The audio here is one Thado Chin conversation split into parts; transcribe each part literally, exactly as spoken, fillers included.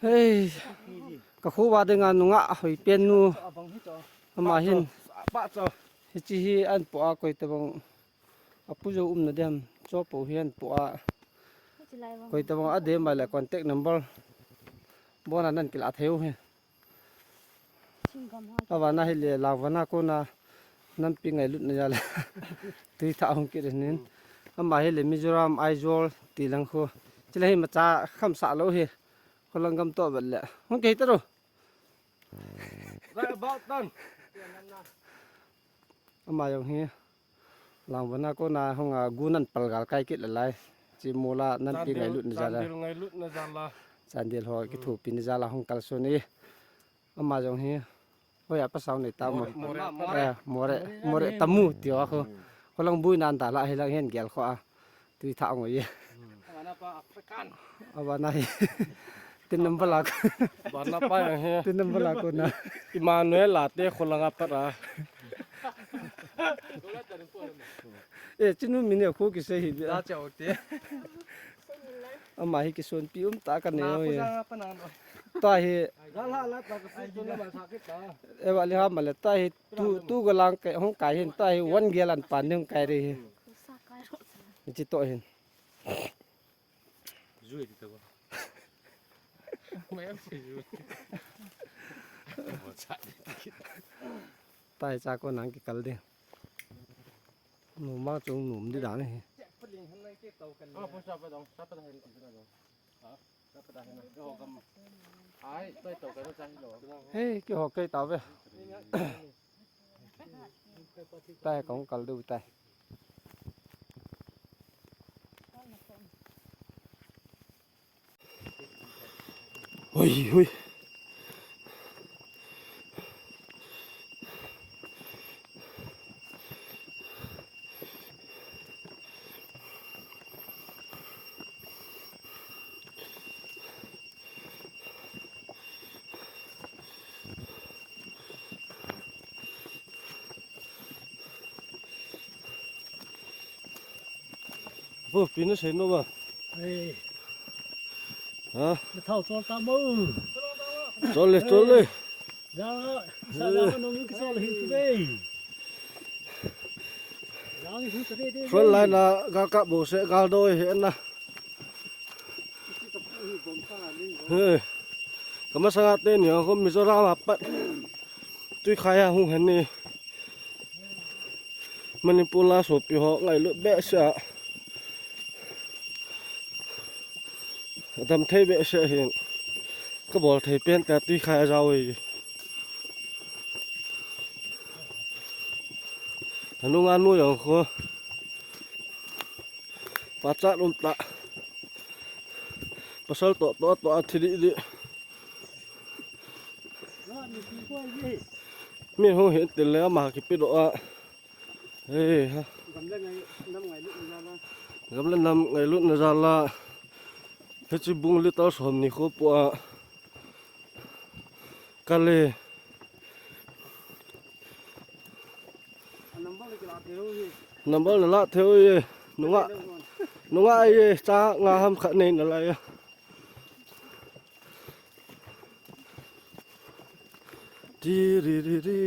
Hei, ka kho uva dinga nungah hoipen nu. Ama hin. Hiche hi ahin po a, koitabang apu jou umna ding ham. Cho po hi ahin po a. Koitabang adem a le contact number. Bon a nan kilah thei u hi. Avana hile Langvana kona nampi ngailutna jal a tuithah hung kit in. Ama hile Mizoram, Aizawl, tilang khu. Chule hi macha khamsah lou hi. Kholang gam toh vet le. Hung kei taro. Right about done. Ama jong hi. Langvana kona hung a gun an palgal kai kit lalai. Chi mola nampi ngailutna jal a. Chandel ngailutna jal a. Chandel ho kithopina jal a hung kalson e. Ama jong hi. Hoiya pasal nei tamo. More, more. Eh, more, more tamu tiu a khu. Kholang buina an dala hilang hin gel kho a. Tuithah ngoi e. Avana pa African. Avana hi. Tin number la. Avana pa yang hi. Tin number la kona. Emmanuel Late kholang a pat a. Eh, chinu min e khu kisei hi. Da chao te. Ama hi kisonpi um tah kanei u hi. Tua hi. Eva li ha male tua hi tu, tu galang kai hung kai hin tua hi one gallon pan hung kai re hi. Chi to hin. Tua hi cha ko nang kikal ding. Nom ma chung nom di dan hi. Hei, kiho kei tave. Tai kong kal du tai. Hui, hui. Vo, pi na sei nom a. Ei. Ha? Na thao chol ta mo. Chol le, chol le. Jang a, sa jang a nung ki chol hin tu bei. Jang hi tu bei. Front line a gal kap bou se gal doi hi na. He. Ka masanga teni ho Mizoram a pat. Tuikhai a hung hen ni. Manipur a sopi ho ngailut behseh a. Adam thei behseh hin. Ka bol thei pen ta tuikhai a jao e. Anung anu jong khu. Pachat um ta. Pasal to, to, to, a thi di di. Mi hung hin til le ama kipe doh a. Hei, ha. Gam le nam ngailutna jal a. Hiche bung litre som ni kho po a. Kal e. Number na la thei u e. Nunga, nunga e, cha nga ham khat nei na lai e. Ti ri ri ri.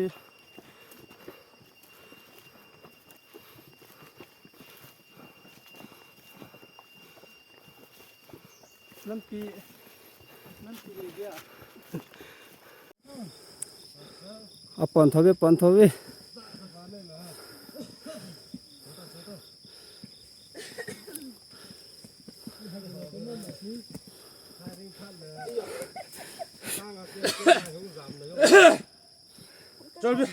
Lampi, lampi ni dia. A pon thou ve, pon thou ve. Chol ve.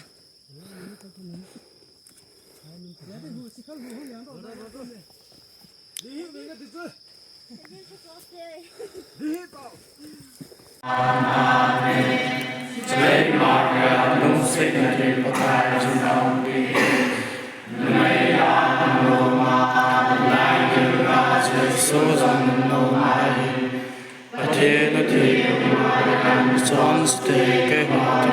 Pathen a thei, response te kei hon,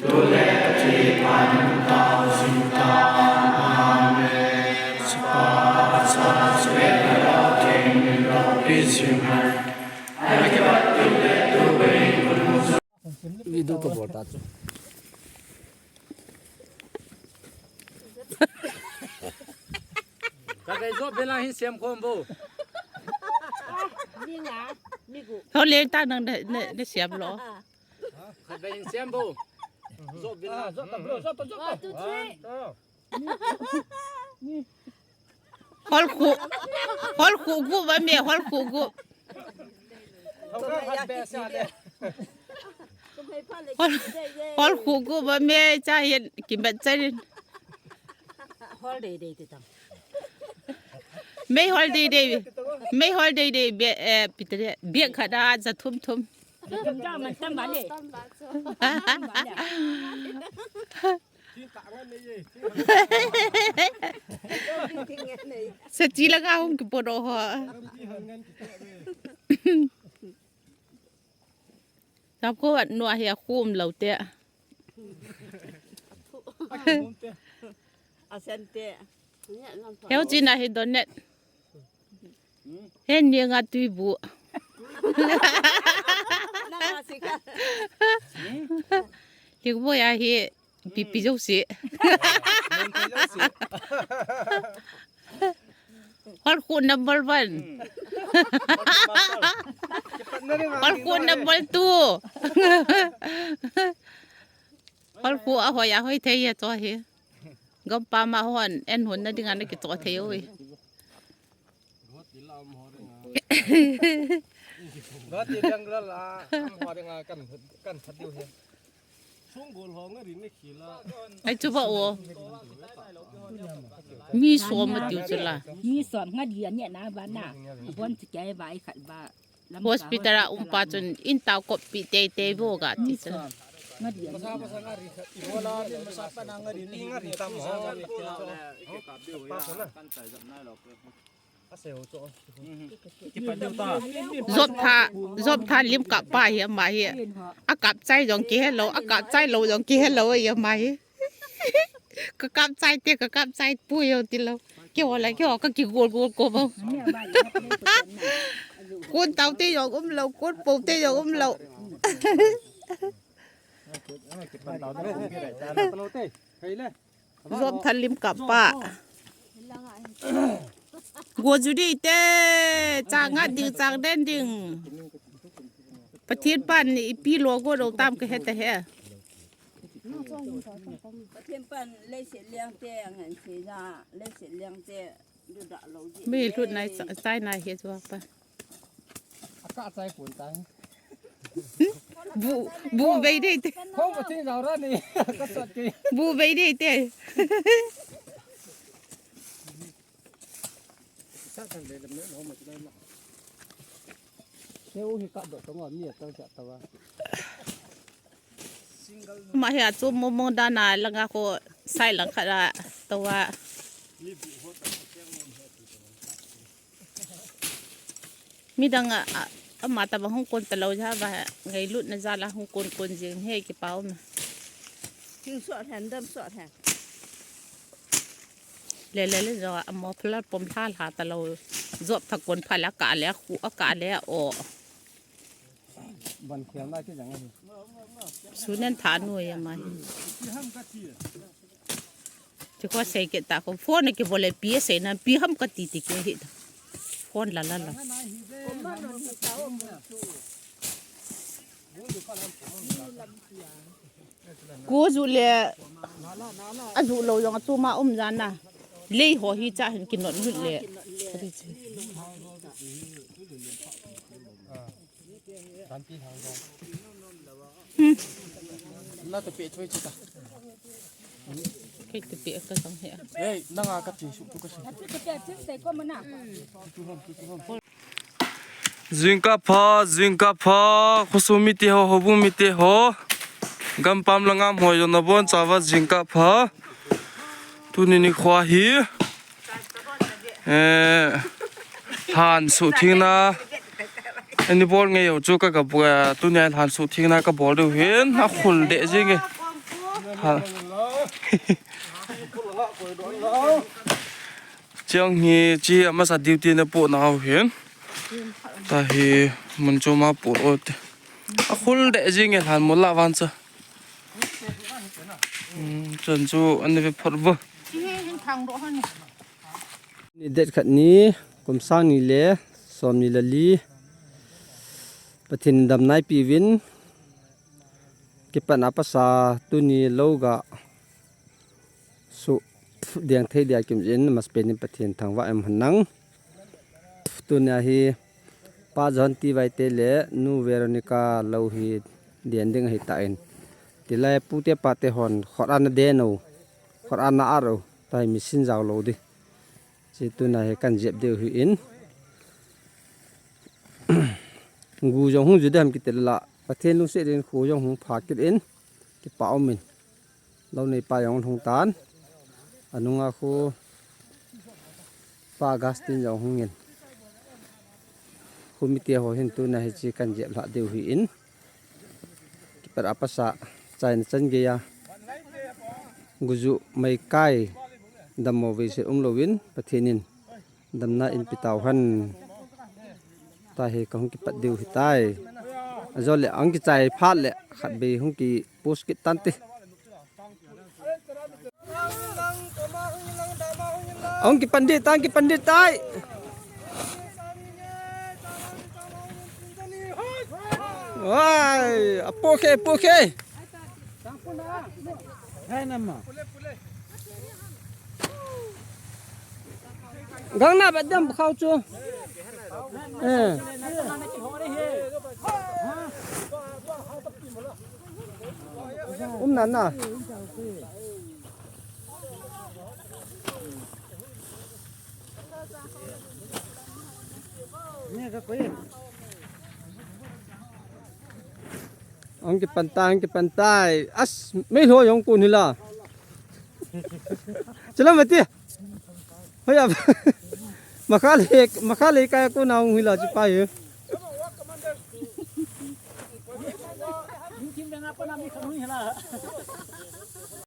tule a thei pan tao jing ta. Amen. Chapa, Cha, Chule, Lhagao Theng min in, Lord, please unite. Video ka bol ta chu. Ka dei jo bela hin siam khom bo. Ni nga, ni gu. Thou le ta nang na, na, na siam lo. Khat vei in siam bo. Zop vin la. Zop ta bro, zop ta, zop ta. One, two, three. Hol khu. Hol khu gu ba me, hol khu gu. Hol, hol khu gu ba me, cha hin kimat cha rin. Hol dei dei te tang. Mei hol dei dei. Mei hol dei dei be, eh, Peter, be khat a za thum thum. Tam ba le. Sa chi la ka hung ki podo ho. Sap ko at nua hi a khum lo te. Asante. Heu chi na hi donet. Hen ni nga tui bu. Nang a si ka. Hi bo ya hi pipi jo si. Hol khu number one. Hol khu number two. Hol khu a hoi a hoi thei ya to hi. Gam pa ma hon en hon na dinga na ki to thei oi. Gati dang la la am ho dinga kan kan phat diu hi. Ai chu ba o. Mi som ma tiu chu la. Mi som nga dia ne na ba na. Bon chi kai ba i khat ba. Hospital a um pa chun in tau kop pi tei tei bo ga ti chu. Nga dia ne. Masa masa nga ri khat. I bola ni masa pa na nga ri ni nga ri tam ho. Zop tha, zop tha lim kap pa hi ama hi. A kap chai jong ki hello, a kap chai lo jong ki hello hi ama hi. Ka kap chai te, ka kap chai pu yo ti lo. Ki ho la, ki ho ka ki gol gol ko bo. Kun tau te jong um lo, kun po te jong um lo. Zop tha lim kap pa. Go ju di te, chang nga ding, chang den ding. Pathen pan ni ipi lo go do tam ka he ta he. Pathen pan leiset liang te, ngan se na, leiset liang te, du da lo ji. Mi lut nai chai nai he chu pa. A ka chai kun tai. Bu, bu bei dei te. Khong ka thing zau ra ni. Ka sot ke. Bu bei dei te. Sa thang dei lam ne lo ma chi lai ma. Keu hi ka do to ma mi a tang cha ta wa. Ma hi a chu mo mo da na la nga ko sai lang kha da to wa. Midang a, a, ama tabang hung kon talou ja ba ngailutna jal a hung kon kon jing he kipa um. Thing sot hen, dam sot hen. Le le le jo a mo phla pom thla lha talou. Jop tha kon pha la ka le khu a ka le o. Ban khel na ki jang a hi. Sunen tha nu ya ma hi. Ti ko sei ke ta ko phone ke bole pi sei na pi ham ka ti ti ke hi ta. Phone la la la. Ko ju le a ju lo jong a chu ma um jan na. Lei ho hi cha hin ki not lut le. Kan pi hang dong. Hmm. Na to pe thoi chi ta. Kei to pe ka tong he. Ei, nanga ka ti su tu ka su. Jingkah pha, jingkah pha, khosung mite ho, houbung mite ho. Gampam le ngamhoi jona bonchauva jingkah pha. Tuni nikho hi. Eh, lhan suhthengna. Ani bol ngei u chu ka, ka, eh, tunia lhan suhthengna ka bol diu hin, a khul deh jing e. Ha. Chiang hi, chi amasa duty na po na u hin. Tahi mun chu ma pur o te. A khul de jing e lhan mula van chu. Chun chu an ve phot bo. Ni det khat ni, kum sang ni le som ni le li. Pathen in damna eipe uvin, kipatna pasa tuni lou ga su deng thei dia kim jin, masapen in Pathen thangvah in um hen lang. Tunia hi Pa John T Y te le Nu Veronica lou hi den ding ahi tan. Tilai pute pate hon khot ana den u, khot ana ar u, tahi machine jao lou di. Chi tunia hi kan jep diu hi in. Gu jong hung ju dem kiti la, Pathen lungset in khu jong hung pha kit in, kipa um in. Lou nei pa jong hung tan. Anunga khu Pa Augustine jong hung in. Khu mite ho hin tunia hi chi kan jep lha diu hi in. Kipat a pasa chaina chan gei a. Guju mei kai dammo vei se um louvin Pathen in damna in pe tau hen. Tahi ka hung kipat diu hi tai. Ajo le ang kichai phat le khat bei hung ki post kit tan ti. Ang kipan di tan, kipan di tai. Wai, apo ke, apo ke. Gang na ba dam khau chu. Eh. Um na na. Ang kipan tai, ang kipan tai. As, mei lo jong kun hila. Chala mati. Hoya. Makale, makale kaya ko na hung hila chi pa ye.